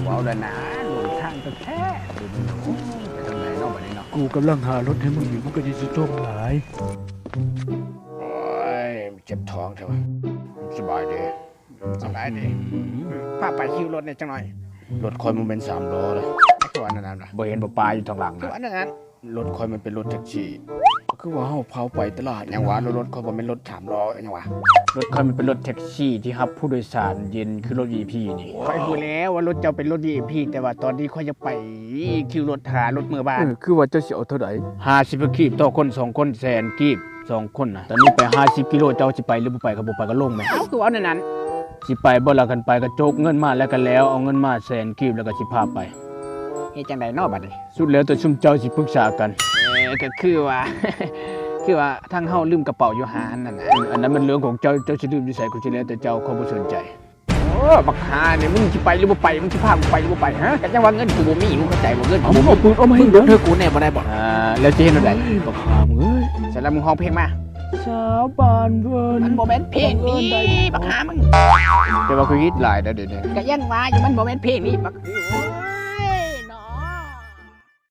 ເວົ້າແລ້ວນະ ຫຼົງທາງແທ້ໆ ໂອ້ຍ ໄປທາງໃດເນາະບັດນີ້ເນາະ. ກູກຳລັງຫາລົດໃຫ້ມຶງຢູ່ ມຶງກໍຊິຊຸດໂຊມຫຼາຍ. ໂອ້ຍ ເຈັບທ້ອງແທ້ວະ. ສະບາຍດີ. ສະບາຍດີ. ອືມ ພາໄປຄິວລົດແດ່ຈັກໜ້ອຍ. ລົດຂ້ອຍມັນເປັນສາມລໍ້ເດ້. ຄືວ່ານັ້ນນະ. ບໍ່ເຫັນບໍ່ປາຢູ່ທາງຫຼັງນະ. ຄືວ່ານັ້ນນະ. ລົດຂ້ອຍມັນເປັນລົດແທັກຊີ. ຄືວ່າເຮົາພາໄປຕະຫຼາດຫຍັງຫວາ? ແລ້ວລົດຂ້ອຍບໍ່ແມ່ນລົດສາມລໍ້ຫຍັງຫວາ? ລົດຂ້ອຍມັນເປັນລົດແທັກຊີທີ່ຮັບຜູ້ໂດຍສານເຢັນຄືລົດ ວີໄອພີ ນີ້. ຂ້ອຍຮູ້ແລ້ວວ່າລົດເຈົ້າເປັນລົດ ວີໄອພີ ແຕ່ວ່າຕອນນີ້ຂ້ອຍຢາກໄປຄິວລົດຫາລົດເມືອບ້ານ. ເອີ ຄືວ່າເຈົ້າຊິເອົາເທົ່າໃດ? ຫ້າສິບກີບຕໍ່ຄົນສອງຄົນ ແສນກີບສອງຄົນນະ. ຕອນນີ້ໄປຫ້າສິບກິໂລ ເຈົ້າຊິໄປຫຼືບໍ່ໄປ? ຄັນບໍ່ໄປກໍລົງແມະ. ເອົ້າ ຄືເວົ້າແນວນັ້ນ? ຊິໄປບໍ່ລະ? ຄັນໄປກໍຈົກເງິນມາແລ້ວກໍແລ້ວ ເອົາເງິນມາແສນກີບແລ້ວກໍຊິພາໄປ. ເຮັດຈັ່ງໃດເນາະບັດນີ້? ສຸດແລ້ວແຕ່ຊຸມເຈົ້າຊິປຶກສາກັນ. ເອີ ກໍຄືວ່າ ຄືວ່າທາງເຮົາລືມກະເປົາຢູ່ຫັ້ນນັ້ນນະ. ອັນນັ້ນມັນເລື່ອງຂອງເຈົ້າ ເຈົ້າຊິລືມຢູ່ໃສ ກໍຊິແລ້ວແຕ່ເຈົ້າ ຂ້ອຍບໍ່ສົນໃຈ. ໂອ້ ບັກຫ່ານີ້ ມຶງຊິໄປຫຼືບໍ່ໄປ? ມຶງຊິພາກູໄປຫຼືບໍ່ໄປ? ຮະ? ກໍຍັງວ່າເງິນກູບໍ່ມີ ມຶງເຂົ້າໃຈບໍ່? ເງິນກູບໍ່ມີ. ເອົາ ເອົາມາໃຫ້ເບິ່ງເດີ ເດີກູແນ່ບໍ່ໄດ້ບໍ່? ອ່າ ແລ້ວຊິເຮັດແນວໃດ? ບັກຫ່າມຶງເອີຍ. ສະນັ້ນມຶງຮ້ອງເພງມາ. ສາບານເພິ່ນ. ມັນບໍ່ແມ່ນເພງນີ້ ບັກຫ່າມຶງ. ແຕ່ວ່າຄືຮີດຫຼາຍເດ້ດຽວນີ້. ກໍຍັງວ່າຢູ່ ມັນບໍ່ແມ່ນເພງນີ້ ບັກ